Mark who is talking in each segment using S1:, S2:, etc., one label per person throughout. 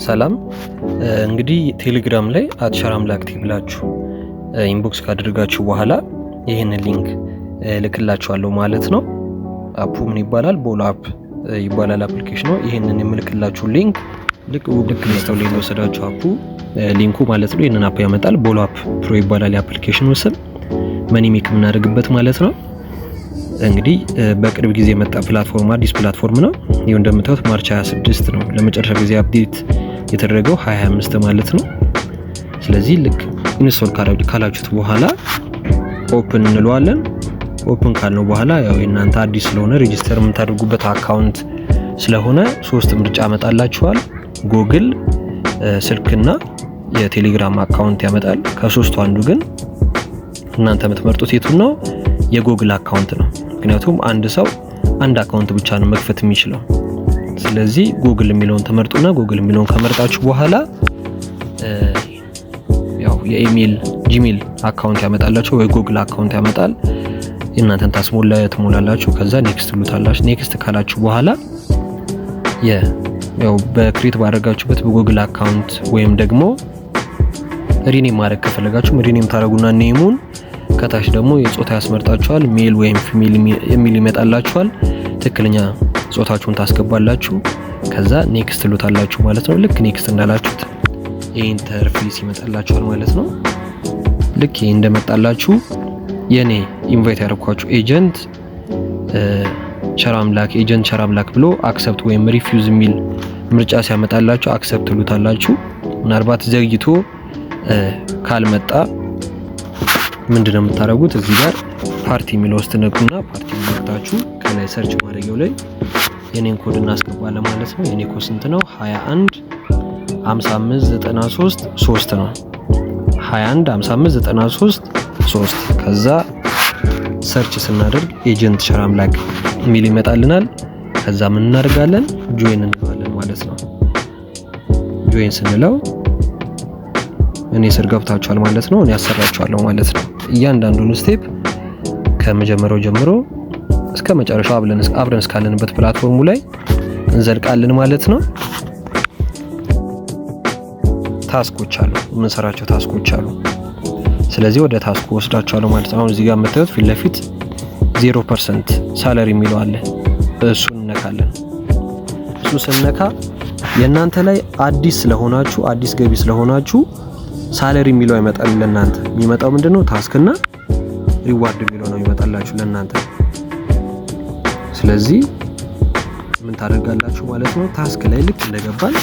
S1: ሰላም፣ እንግዲህ ቴሌግራም ላይ @ሸራምላክ ብላችሁ inbox ካደረጋችሁ በኋላ ይህንን link ልክላችኋለሁ ማለት ነው። App ኡ ምን ይባላል? ቦሎ app ይባላል application ኑ። ይህንን የምልክላችሁ link ልክ ልክ ሊስተው ላይ እንደወሰዳችሁ app ኡ link ኡ ማለት ነው ይህንን app ያመጣል። ቦሎ app pro ይባላል የ application ኑ ስም። Money make የምናደርግበት ማለት ነው። እንግዲህ በቅርብ ጊዜ የመጣ platform፣ አዲስ platform ነው። ይኸው እንደምታዩት March 26 ነው ለመጨረሻ ጊዜ update የተደረገው፣ 2025 ማለት ነው። ስለዚህ ልክ install ካላችሁት በኋላ open እንለዋለን። Open ካልነው በኋላ ያው የእናንተ አዲስ ስለሆነ፣ register የምታደርጉበት account ስለሆነ ሶስት ምርጫ ያመጣላችኋል። ጉግል፣ ስልክና የቴሌግራም account ያመጣል። ከሶስቱ አንዱ ግን እናንተ የምትመርጡት የቱን ነው? የ Google account ነው። ምክንያቱም አንድ ሰው አንድ account ብቻ ነው መክፈት የሚችለው። ስለዚህ ጉግል የሚለውን ትመርጡና ጉግል የሚለውን ከመረጣችሁ በኋላ ያው የ email Gmail account ያመጣላችሁ ወይ Google account ያመጣል። የእናንተን ትሞላላችሁ። ከዛ next ትሉታላችሁ። Next ካላችሁ በኋላ ያው በ create ባደረጋችሁበት በ Google account ወይም ደግሞ rename ማድረግ ከፈለጋችሁ rename ታደረጉና name ኡን ከታች ደግሞ የጾታ ያስመርጣችኋል። Male ወይም female የሚል ይመጣላችኋል። ትክክለኛ ጾታችሁን ታስገባላችሁ። ከዛ next ትሉታላችሁ ማለት ነው። ልክ next እንዳላችሁት ይህ interface ይመጣላችኋል ማለት ነው። ልክ ይህ እንደመጣላችሁ የኔ invite ያደረኳችሁ agent ቸራምላክ፣ agent ቸራምላክ ብሎ accept ወይም refuse የሚል ምርጫ ሲያመጣላችሁ accept ትሉታላችሁ። ምናልባት ዘግይቶ ካልመጣ ምንድነው የምታደርጉት? እዚህ ጋር ፓርቲ የሚለው ውስጥ ነኩና ፓርቲ ነክታችሁ ከላይ search ማድረጊያው ላይ የኔን ኮድ እናስገባለን ማለት ነው። የኔ ኮድ ስንት ነው? 21 55 93 3 ነው። 21 55 93 3። ከዛ search ስናደርግ agent ቸራምላክ የሚል ይመጣልናል። ከዛ ምን እናደርጋለን? Join እንለዋለን ማለት ነው። Join ስንለው እኔ ስር ገብታችኋል ማለት ነው። እኔ ያሰራችኋለሁ ማለት ነው። እያንዳንዱን step ከመጀመሪያው ጀምሮ እስከ መጨረሻው አብረን እስካለንበት platform ኡ ላይ እንዘልቃለን ማለት ነው። Task ኦች አሉ፣ የምንሰራቸው task ኦች አሉ። ስለዚህ ወደ task ኡ ወስዳችኋለሁ ማለት ነው። አሁን እዚህ ጋር የምታዩት ፊት ለፊት 0% salary የሚለው አለ። እሱን እነካለን። እሱ ስነካ የእናንተ ላይ አዲስ ስለሆናችሁ፣ አዲስ ገቢ ስለሆናችሁ salary የሚለው አይመጣም ለእናንተ። የሚመጣው ምንድነው? Task ና reward የሚለው ነው የሚመጣላችሁ ለእናንተ። ስለዚህ ምን ታደርጋላችሁ ማለት ነው? Task ላይ ልክ እንደገባን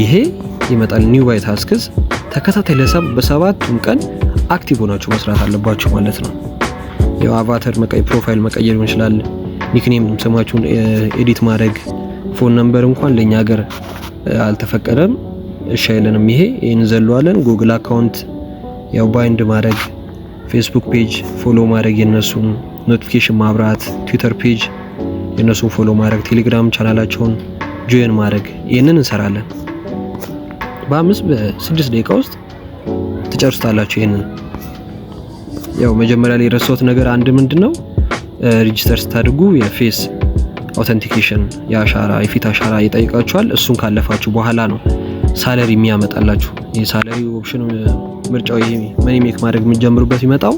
S1: ይሄ ይመጣል። New by tasks ተከታታይ በሰባቱም ቀን active ሆናችሁ መስራት አለባችሁ ማለት ነው። ያው avatar መቀየር፣ profile መቀየር ሊሆን ይችላል። Nickname ስማችሁን edit ማድረግ፣ phone number እንኳን ለኛ ሀገር አልተፈቀደም። እሺ አይለንም። ይሄን እንዘለዋለን። Google account ያው bind ማድረግ፣ Facebook page follow ማድረግ፣ የነሱን notification ማብራት፣ Twitter page የነሱን follow ማድረግ፣ Telegram channel ኣቸውን join ማድረግ፣ ይህንን እንሰራለን። በ5 በ6 ደቂቃ ውስጥ ትጨርሱታላችሁ። ይህንን ያው መጀመሪያ ላይ የረሳሁት ነገር አንድ ምንድን ነው፣ register ስታደርጉ የ face authentication፣ የአሻራ፣ የፊት አሻራ ይጠይቃችኋል። እሱን ካለፋችሁ በኋላ ነው salary የሚያመጣላችሁ። ይህ salary option ምርጫው፣ ይሄ money make ማድረግ የምትጀምሩበት ይመጣው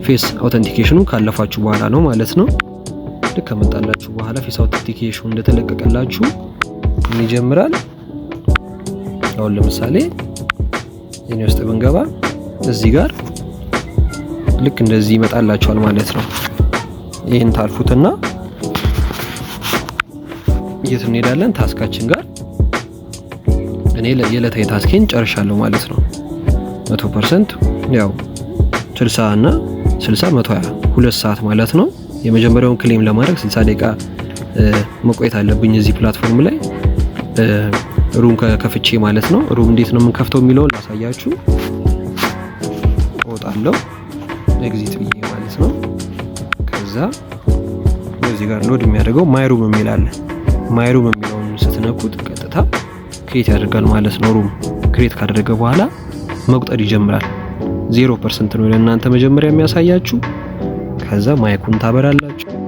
S1: face authentication ኑ ካለፋችሁ በኋላ ነው ማለት ነው። ልክ ከመጣላችሁ በኋላ፣ face authentication ኑ እንደተለቀቀላችሁ ምን ይጀምራል? አሁን ለምሳሌ የኔ ውስጥ ብንገባ እዚህ ጋር ልክ እንደዚህ ይመጣላችኋል ማለት ነው። ይህን ታልፉትና የት እንሄዳለን? Task ኣችን ጋር። እኔ የዕለታዊ task ኤን ጨርሻለሁ ማለት ነው። 100% ያው 60 እና 60 120፣ 2 ሰዓት ማለት ነው። የመጀመሪያውን claim ለማድረግ 60 ደቂቃ መቆየት አለብኝ እዚህ platform ላይ room ከፍቼ ማለት ነው። Room እንዴት ነው የምንከፍተው የሚለውን ላሳያችሁ። እወጣለሁ exit ብዬ ማለት ነው። ከዛ እዚህ ጋር load የሚያደርገው my room የሚል አለ። My room የሚለውን ስትነኩት ቀጥታ create ያደርጋል ማለት ነው። Room create ካደረገ በኋላ መቁጠር ይጀምራል። 0% ነው ለእናንተ መጀመሪያ የሚያሳያችሁ። ከዛ mic ኡን ታበራላችሁ።